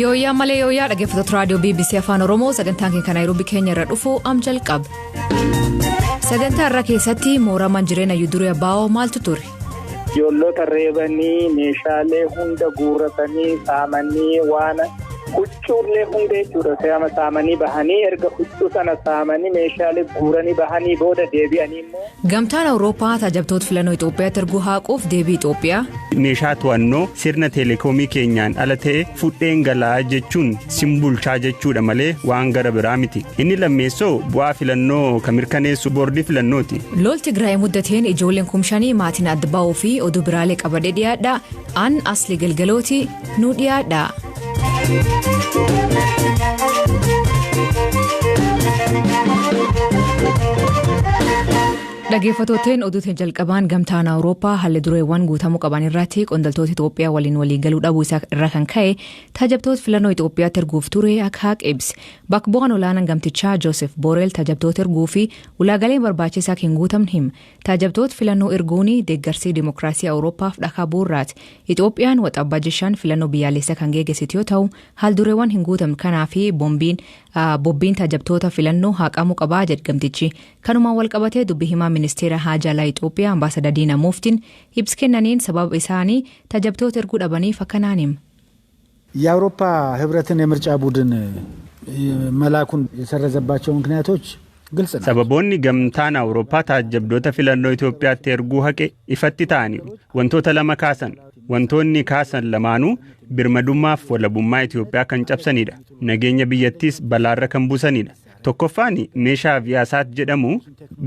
Yooyyaa malee yooyyaa dhaggeeffattoota raadiyoo BBC Afaan Oromoo sagantaan keenya kan Naayiroobii keenya irra dhufu am jalqaba. Sagantaa irra keessatti mooramaan jireenya Yuuduree Baa'oo maaltu ture? Ijoollota reebanii meeshaalee hunda guurratanii saamanii waan huccuullee hunda jechuudha. Seama saamanii bahanii erga huccuu sana saamanii meeshaalee guuranii bahanii booda deebi'anii immoo. Gamtaan Awurooppaa taajabtoota filannoo Itoophiyaatti erguu haaquuf deebii Itoophiyaa. Meeshaa to'annoo sirna teeleekoomii keenyaan ala ta'e fudheen galaa jechuun simbulchaa jechuudha malee waan gara biraa miti. Inni lammeessoo bu'aa filannoo kan mirkaneessu boordii filannooti. Lol Tigraay muddateen ijoolleen kumshanii maatiin adda ba'uu fi oduu biraalee qabadhee dhiyaadha. An asli galgalooti nu dhiyaadha. Dhaggeeffattooteen oduutiin jalqabaan gamtaan Awurooppaa haalli dureewwan guutamuu qaban irratti qondaaltota Itoophiyaa waliin waliigaluu dhabuu isaa irraa kan ka'e taajabtoota filannoo Itoophiyaatti erguuf ture akka haqe ibse. Bakka bu'aan olaanaan gamtichaa Joosef Booreel taajabtoota erguu fi ulaagaaleen barbaachisaa hin guutamne hima. Taajabtoota filannoo erguun deeggarsi dimookiraasii Awurooppaaf dhakaa bu'uuraati. Itoophiyaan waxabaa jechaan filannoo biyyaalessaa kan geggeessitu yoo ta'u haal dureewwan hin guutamne kanaa fi bobbiin taajabtoota filannoo haqamuu qabaa jedhe gamtichi. Kanumaan walqabatee dubbi himaa ministeera haajaa alaa Itoophiyaa ambaasaadar Diinaa Muuftiin ibsa kennaniin sababa isaanii taajabtoota erguu dhabaniif akkanaan hima. የአውሮፓ ህብረትን የምርጫ ቡድን መላኩን የሰረዘባቸው ምክንያቶች ግልጽ ናቸው። Sababoonni gamtaan Awurooppaa taajabdoota filannoo Itoophiyaatti erguu haqe ifatti ta'aniiru. Wantoota lama kaasan. Wantoonni kaasan lamaanuu birmadummaaf walabummaa Itoophiyaa kan cabsanidha. Nageenya biyyattiis balaarra kan buusanidha. Tokkoffaan meeshaa Viyaasaat jedhamu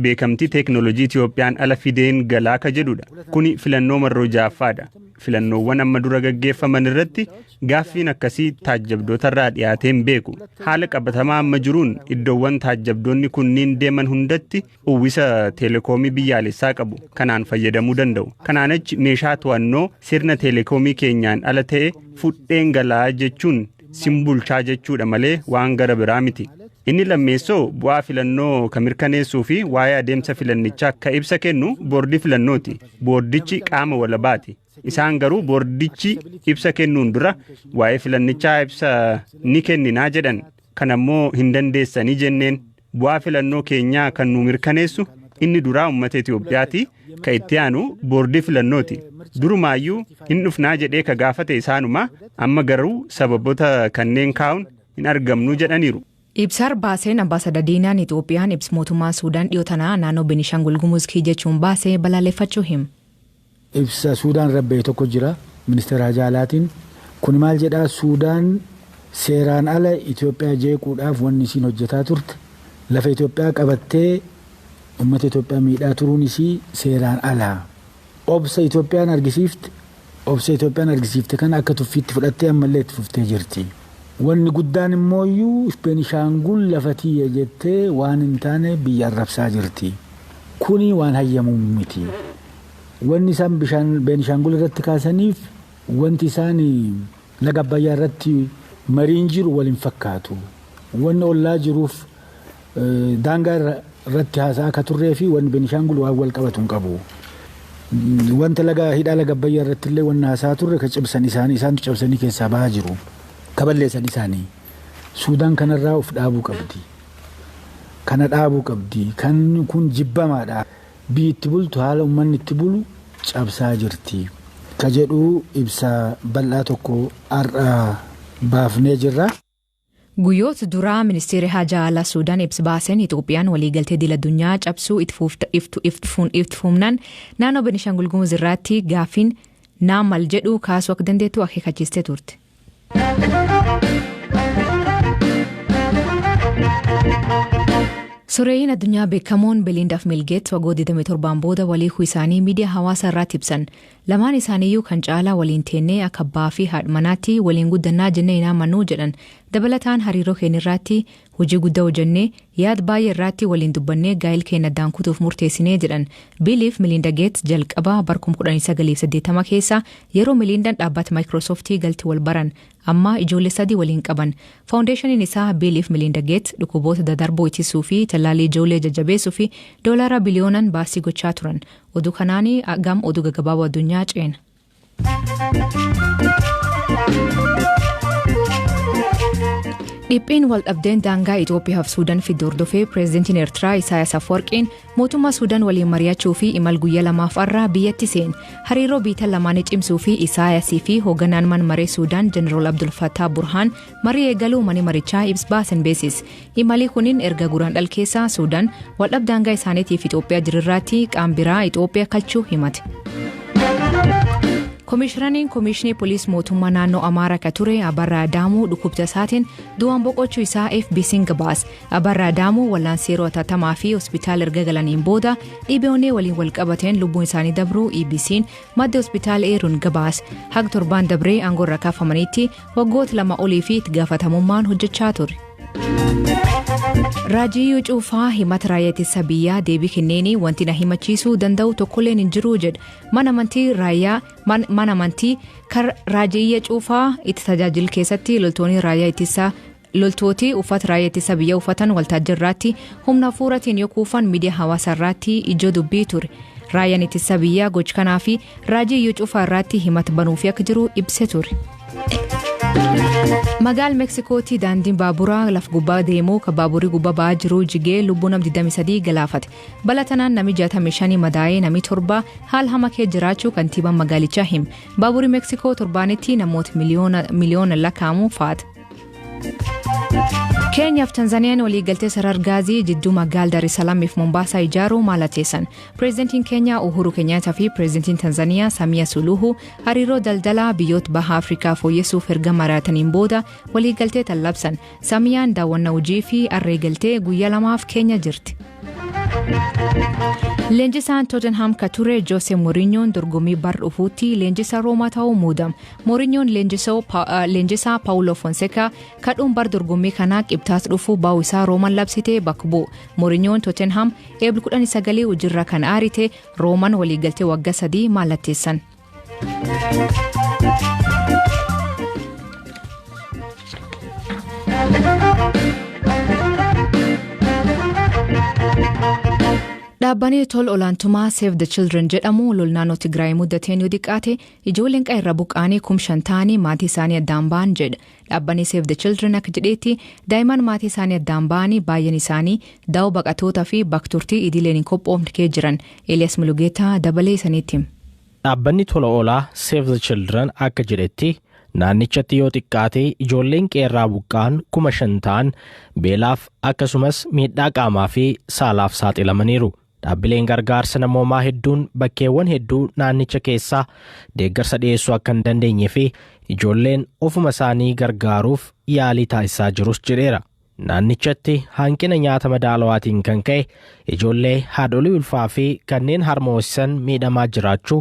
beekamtii teeknooloojii Itoophiyaan ala fideen galaa ka jedhudha. Kuni filannoo marroo ja'affaadha. Filannoowwan amma dura gaggeeffaman irratti gaaffiin akkasii taajjabdootarraa dhiyaatee hin beeku. Haala qabatamaa amma jiruun iddoowwan taajjabdoonni kunniin deeman hundatti uwwisa teelekoomii biyyaalessaa qabu. Kanaan fayyadamuu danda'u. Kanaan achi meeshaa to'annoo sirna teelekoomii keenyaan ala ta'e fudheen galaa jechuun simbulchaa jechuudha malee waan gara biraa miti. Inni lammeessoo bu'aa filannoo kan mirkaneessuu fi waa'ee adeemsa filannichaa ka ibsa kennu boordii filannooti. Boordichi qaama walabaati. Isaan garuu boordichi ibsa kennuun dura waa'ee filannichaa ibsa ni kenninaa jedhan. Kanammoo hin dandeessanii jenneen bu'aa filannoo keenyaa kan nu mirkaneessu inni duraa uummata Itoophiyaati. Ka itti aanu boordii filannooti. Durumaayyuu hin dhufnaa jedhee ka gaafate isaanuma amma garuu sababoota kanneen kaa'uun hin argamnu jedhaniiru. Ibsaar baaseen ambaasaadar Diinaan Itoophiyaan ibsa mootummaa Suudaan dhiyoo tanaa naannoo Beenishaangul Gumuz jechuun baasee balaaleffachuu hima. Ibsa Suudaan rabbee tokko jira ministeera haajaa alaatiin kun maal jedhaa Suudaan seeraan ala Itoophiyaa jeequudhaaf wanni isiin hojjetaa turte lafa Itoophiyaa qabattee uummata Itoophiyaa miidhaa turuun isii seeraan ala. Obsa Itoophiyaan argisiifte obsa Itoophiyaan argisiifte kana akka tuffiitti fudhattee ammallee itti fuftee jirti. Wanni guddaan immoo iyyuu Beenishaangul lafa tiyya jettee waan hin taane biyya arrabsaa jirti. Kuni waan hayyamuu miti. Wanni isaan bishaan Beenishaangul irratti kaasaniif wanti isaan laga Abbayyaa irratti mariin jiru wal hin fakkaatu. Wanni ollaa jiruuf daangaa irratti haasa'aa akka turree fi wanni Beenishaangul waan wal qabatu hin qabu. Wanta laga hidhaa laga Abbayyaa irratti illee wanni haasa'aa turre ka cibsan isaanii isaantu cabsanii keessaa bahaa jiru. Ka balleessan isaanii. Suudaan kanarraa of dhaabuu qabdi. Kana dhaabuu qabdi. Kan kun jibbamaadha. Biyyi itti bultu haala uummanni itti bulu cabsaa jirti. Ka jedhu ibsa bal'aa tokko har'a baafnee jirra. Guyyoota duraa ministeerri haajaa alaa Suudaan ibsa baaseen Itoophiyaan waliigaltee idil addunyaa cabsuu itti fufnaan naannoo Beenishaangul Gumuz irratti gaaffiin naamal jedhu kaasuu akka dandeettu akeekkachiistee turte. Soreeyyiin addunyaa beekamoon Beelindaaf Biil Geets waggoota 27 booda waliikuu isaanii miidiyaa hawaasaa irratti ibsan. Lamaan isaaniiyyuu kan caalaa waliin teennee akka abbaa fi haadha manaatti waliin guddannaa jennee hin amannuu jedhan. Dabalataan hariiroo keenya irratti hojii guddaa hojjennee yaada baay'ee irratti waliin dubbannee gaa'el keenya addaan kutuuf murteessinee jedhan. Biiliif Miliinda Geets jalqaba bara 1980 keessa yeroo Miliindaan dhaabbata Maayikiroosooftii galti wal baran amma ijoollee sadii waliin qaban. Faawundeeshiniin isaa Biiliif Miliinda Geets dhukkuboota daddarboo ittisuu fi tallaalii ijoollee jajjabeessuu fi doolaara biliyoonaan baasii gochaa turan. Oduu kanaan gam oduu gaggabaaboo addunyaa ceena. Dhiphiin waldhabdeen daangaa Itoophiyaa fi Suudaan fidde hordofee pireezidantiin Eertiraa Isaayaas Afwarqiin mootummaa Suudaan waliin mari'achuu fi imal guyyaa 2f har'a biyyatti seene. Hariiroo biyya lamaanii cimsuu fi Isaayasii fi hoogganaan mana maree Suudaan Jeneraal Abdul Fattah Burhaan marii eegaluu manni marichaa ibsa baasen beeksise. Imalii kunin erga Guraandhala keessaa Suudaan waldhab daangaa isaaniitiif Itoophiyaa jirirraatti qaam biraa Itoophiyaa kalchuu himate. Koomishinariin Koomishinii Pooliis Mootummaa Naannoo Amaaraa ka ture Abarraa Daamuu dhukkubsa isaatiin du'aan boqochuu isaa FBC'n gabaase. Abarraa Daamuu wallaansa yeroo atattamaa fi hospitaala erga galaniin booda dhibee onnee waliin wal qabateen lubbuun isaanii dabruu EBC'n madda hospitaala eeruun gabaase. Haga torbaan dabree aangoo irra kaafamanitti waggoota 2 olii fi itti gaafatamummaan hojjechaa ture. Raajii Cuufaa himata raayyaa ittisa biyyaa deebii kenneeni wanti na himachiisuu danda'u tokkolleen hin jiru jedha. Mana amantii raayyaa mana amantii kar Raajii Cuufaa itti tajaajilu keessatti loltoonni raayyaa ittisa loltooti uffata raayyaa ittisa biyyaa uffatan waltajjii irratti humna hafuuraatiin yoo kuufan miidiyaa hawaasaa irratti ijoo dubbii ture. Raayyaan ittisa biyyaa gocha kanaa fi Raajii Cuufaa irratti himata banuuf akka jiru ibsee ture. Magaal Meeksikootti daandiin baaburaa laf gubbaa deemuu kan baaburri gubbaa ba'aa jiru jigee lubbuu nam 23 galaafate. Balaa tanaan namni 65 madaa'ee namni 7 haala hamaa keessa jiraachuu kantiibaan magaalichaa hima. Baaburri Meeksikoo torbaanitti namoota miliyoona lakkaa'amu fa'aata. Keenyaaf Tanzaaniyaan waliigaltee sarar gaazii jidduu magaala Dar es Salaam fi Mombaasaa ijaaruu mallatteessan. Pireezidantiin Keenyaa Uhuru Kenyaattaa fi Pireezidantiin Tanzaaniyaa Samiyaa Suluhu hariiroo daldalaa biyyoota baha Afrikaa fooyyessuuf erga mari'ataniin booda waliigaltee tallabsan. Samiyaan daawwannaa hojii fi arree galtee guyyaa 2f Keenya jirti. Leenjisaan Tottenham ka ture Jose Mourinhoon dorgommii bar dhufuutti leenjisaa Roomaa ta'uu muudama. Mourinhoon leenjisaa Paulo Fonseca kadhuun bar dorgommii kanaa qibxaas dhufuu baa'u isaa Rooman labsitee bakka bu'u. Mourinhoon Tottenham eebli 19 hojiirra kan aarite Rooman waliigaltee waggaa 3 mallatteessan. Dhaabbanni tol olaantummaa Save the Children jedhamu lol naannoo Tigraay mudateen yoo xiqqaate ijoolleen qe'ee buqqaanii 5,000 ta'anii maatii isaanii addaan ba'an jedha. Dhaabbanni Save the Children akka jedhetti daa'imman maatii isaanii addaan ba'anii baay'een isaanii daa'oo baqatootaa fi bakka turtii idileen hin qophoofne keessa jiran. Elias Mulugeetaa dabalee isaniitti hima. Dhaabbanni tola oolaa Save the Children akka jedhetti naannichatti yoo xiqqaate ijoolleen qe'eerraa buqqa'an 5,000 ta'an beelaaf akkasumas miidhaa qaamaa fi saalaaf saaxilamaniiru. Dhaabbileen gargaarsa namoomaa hedduun bakkeewwan hedduu naannicha keessaa deeggarsa dhiyeessuu akka hin dandeenye fi ijoolleen ofuma isaanii gargaaruuf yaalii taasisaa jirus jedheera. Naannichatti hanqina nyaata madaalawaatiin kan ka'e ijoollee haadholii ulfaa fi kanneen harma hoosisan miidhamaa jiraachuu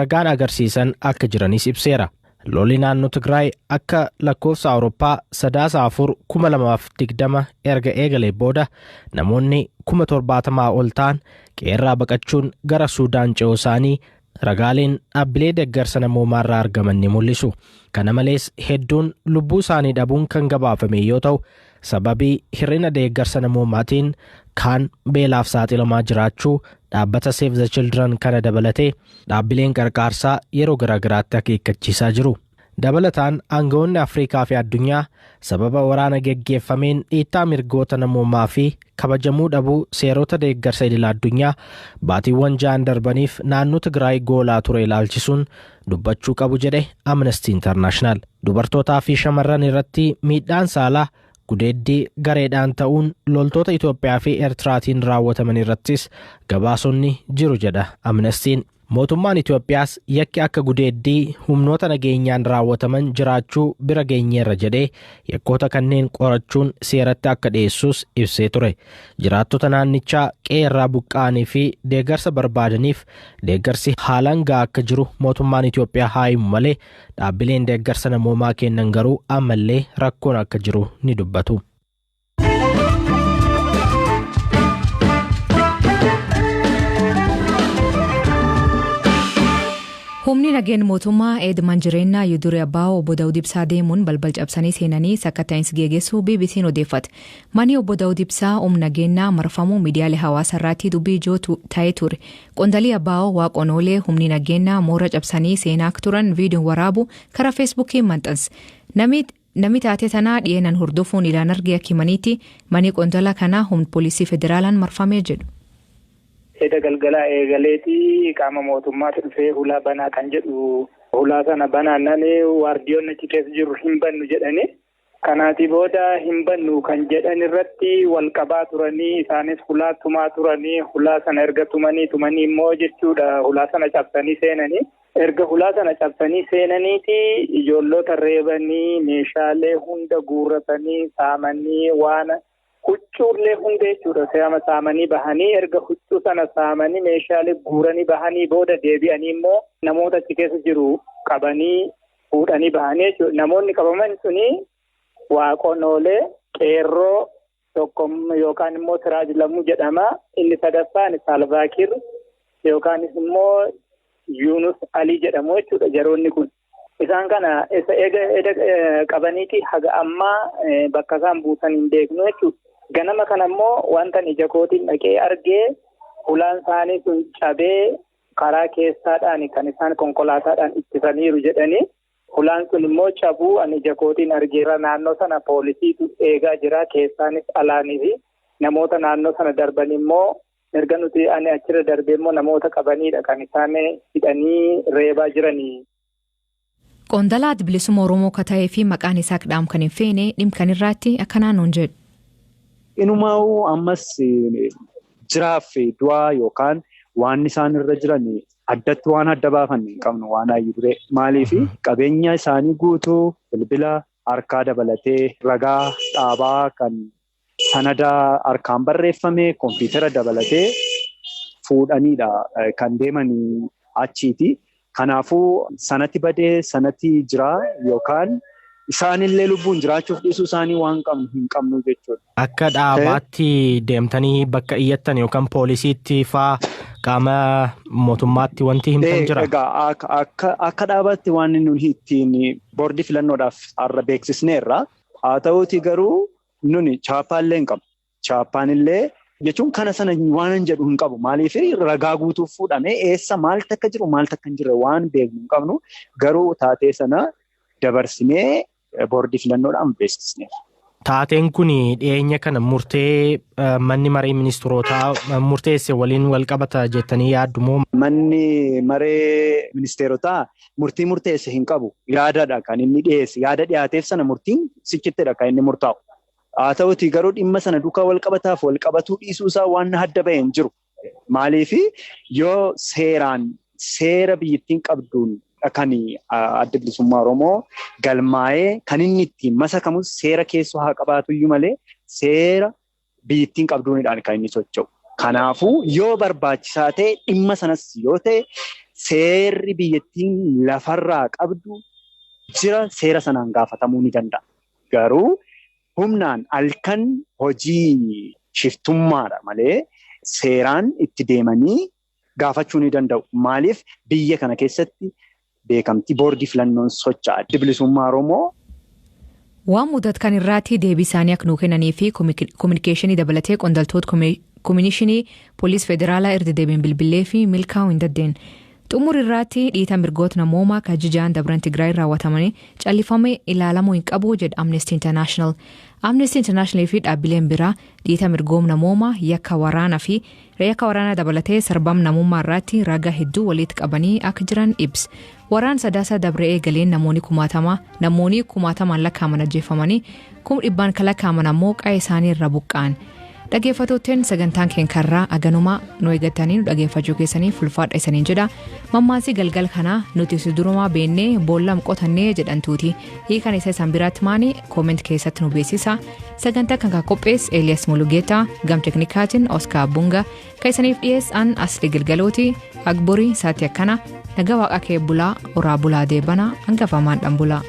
ragaan agarsiisan akka jiranis ibseera. Lolli naannoo Tigraay akka lakkoofsa Awurooppaa Sadaasa 4 2020 erga eegalee booda namoonni 70,000 ol ta'an qe'eerraa baqachuun gara Suudaan ce'uu isaanii ragaaleen dhaabbilee deeggarsa namoomaarraa argaman ni mul'isu. Kana malees hedduun lubbuu isaanii dhabuun kan gabaafame yoo ta'u sababii hir'ina deeggarsa namoomaatiin kaan beelaaf saaxilamaa jiraachuu dhaabbata Save the Children kana dabalatee dhaabbileen gargaarsaa yeroo garaagaraatti akeekkachiisaa jiru. Dabalataan aangawoonni Afrikaa fi addunyaa sababa waraana geggeeffameen dhiittaa mirgoota namoomaa fi kabajamuu dhabuu seerota deeggarsa idil addunyaa baatiiwwan 6 darbaniif naannoo Tigraay goolaa ture ilaalchisuun dubbachuu qabu jedhe Amnesty International. Dubartootaa fi shamarran irratti miidhaan saalaa gudeeddii gareedhaan ta'uun loltoota Itoophiyaa fi Eertiraatiin raawwataman irrattis gabaasonni jiru jedha Amnestiin. Mootummaan Itoophiyaas yakki akka gudeeddii humnoota nageenyaan raawwataman jiraachuu bira geenyeerra jedhee yakkoota kanneen qorachuun seeratti akka dhiyeessus ibsee ture. Jiraattota naannichaa qe'eerraa buqqa'anii fi deeggarsa barbaadaniif deeggarsi haalaan gahaa akka jiru mootummaan Itoophiyaa haa himu malee dhaabbileen deeggarsa namoomaa kennan garuu ammallee rakkoon akka jiru ni dubbatu. Humni nageen mootummaa Eedman jireenyaa Yuduree Abbaa obbo Daawud Ibsaa deemuun balbal cabsanii seenanii sakatta'insi geggeessuu BBC'n odeeffate. Manni obbo Daawud Ibsaa humna nageenyaa marfamuu miidiyaalee hawaasaa irratti dubbii ijoo ta'ee ture. Qondaalii Abbaa Waaqoon Oolee humni nageenyaa moora cabsanii seenaa akka turan viidiyoon waraabu karaa Feesbuukiin maxxanse. Namni taatee tanaa dhiyeenan hordofuun ilaan argee akka himaniitti manni qondaala kanaa humna poolisii federaalaan marfamee jedhu. Eda galgalaa eegaleetii qaama mootummaatu dhufee hulaa banaa kan jedhu hulaa sana banaannaan waardiyoonni achi keessa jiru hin bannu jedhani. Kanaatii booda hin bannu kan jedhan irratti wal qabaa turanii isaanis hulaa tumaa turanii hulaa sana erga tumanii tumanii immoo jechuudha hulaa sana cabsanii seenanii. Erga hulaa sana cabsanii seenaniiti ijoollota reebanii meeshaalee hunda guurratanii saamanii waan huccuullee hunda jechuudha seama saamanii bahanii erga huccuu sana saamanii meeshaalee guuranii bahanii booda deebi'anii immoo namoota achi keessa jiru qabanii fuudhanii bahanii jechuudha. Namoonni qabaman suni Waaqonoolee, Qeerroo tokko yookaan immoo Siraaj Lammuu jedhama. Inni sadaffaan Saalvaakir yookaanis immoo Yuunus Alii jedhamu jechuudha jaroonni kun. Isaan kana isa eega qabaniiti haga ammaa bakka isaan buusan hin beeknu jechuudha. Ganama kana immoo wanta ija kootiin dhaqee argee hulaan isaanii sun cabee karaa keessaadhaan kan isaan konkolaataadhaan ittisaniiru jedhanii hulaan sun immoo cabuu ani ija kootiin argeera. Naannoo sana poolisiitu eegaa jira keessaanis alaanii fi namoota naannoo sana darban immoo erga nuti ani achirra darbee immoo namoota qabanidha kan isaan hidhanii reebaa jiranii. Qondaalaa Adda Bilisummaa Oromoo akka ta'ee fi maqaan isaa dhaamu kan hin feene dhimma kan irratti akka naannoon jedhu. Inumaa'uu ammas jiraaf du'aa yookaan waan isaan irra jiran addatti waan adda baafanne hin qabnu waan hayyuu duree. Maaliif qabeenya isaanii guutuu bilbila harkaa dabalatee ragaa dhaabaa kan sanada harkaan barreeffame kompiitara dabalatee fuudhaniidha kan deemanii achiiti. Kanaafuu sanatti badee sanatti jiraa yookaan isaanillee lubbuun jiraachuuf dhiisuu isaanii waan qabnu hin qabnu jechuudha. Akka dhaabaatti deemtanii bakka iyyattan yookaan poolisiitti faa qaama mootummaatti wanti himtan jira? Egaa akka dhaabaatti waan nuyi ittiin boordii filannoodhaaf har'a beeksisneerra. Haa ta'uuti garuu nuni chaappaallee hin qabnu. Chaappaan illee jechuun kana sana waan hin jedhu hin qabu. Maaliif ragaa guutuuf fuudhamee eessa maaltu akka jiru maaltu akka hin jirre waan beeknu hin qabnu. Garuu taatee sana dabarsinee boordii filannoodhaan beeksisneerra. Taateen kun dhiyeenya kana murtee manni maree ministeerotaa murteesse waliin wal qabata jettanii yaaddu moo? Manni maree ministeerotaa murtii murteesse hin qabu. Yaadadha kan inni dhiyeesse. Yaada dhiyaateef sana murtiin sichittidha kan inni murtaa'u. Haa ta'uti garuu dhimma sana duukaa wal qabataaf wal qabatuu dhiisuu isaa waan adda bahee hin jiru. Maaliif yoo seeraan seera biyyattiin qabduun kan Adda Bilisummaa Oromoo galmaa'ee kan inni ittiin masakamus seera keessoo haa qabaatuyyuu malee seera biyyattiin qabduunidhaan kan inni socho'u. Kanaafuu yoo barbaachisaa ta'e dhimma sanas yoo ta'e seerri biyyattiin lafarraa qabdu jira seera sanaan gaafatamuu ni danda'a. Garuu humnaan halkan hojii shiftummaadha malee seeraan itti deemanii gaafachuu ni danda'u. Maaliif biyya kana keessatti beekamtii boordii filannoon socho'a. Adda Bilisummaa Oromoo. Waan mudatu kan irratti deebii isaanii akka nuu kennanii fi kominikeeshinii dabalatee qondaaltota koominishinii poolisii federaalaa irra deebiin bilbilee fi milkaa'uu hin dandeenye. Xumur irratti dhiita mirgoota namoomaa kan jijaan dabran Tigraay raawwatamanii callifamee ilaalamuu hin qabu jedha Amnesty International. Amnesty International fi dhaabbileen biraa dhiita mirgoota namoomaa yakka waraanaa fi yakka waraanaa dabalatee sarbam namummaa irratti ragaa hedduu walitti qabanii akka jiran ibsa. Waraan Sadaasa dabree eegaleen namoonni kumaatamaan lakkaa'aman ajjeefamanii 100,000 kan lakkaa'aman ammoo qa'ee isaanii irra buqqa'an. Dhaggeeffattootni sagantaan keenkarraa aganumaa nu eeggatanii nu dhaggeeffachuu keessanii fulfaadha isaniin jedha. Mammaasii galgal kanaa nuti si durumaa beennee boolla qotannee jedhantuuti. Hiikan isa isaan biraatti maanii comment keessatti nu beeksisa. Sagantaa kan qopheesse Elias Mulugeetaa, gam teknikaatiin Oscar Bunga, kan isaniif dhiyeessan Asli Galgalooti, Agborii Saati akkana, nagaa waaqa kee bulaa, oraa bulaa deebanaa, hangafamaan dhan bulaa.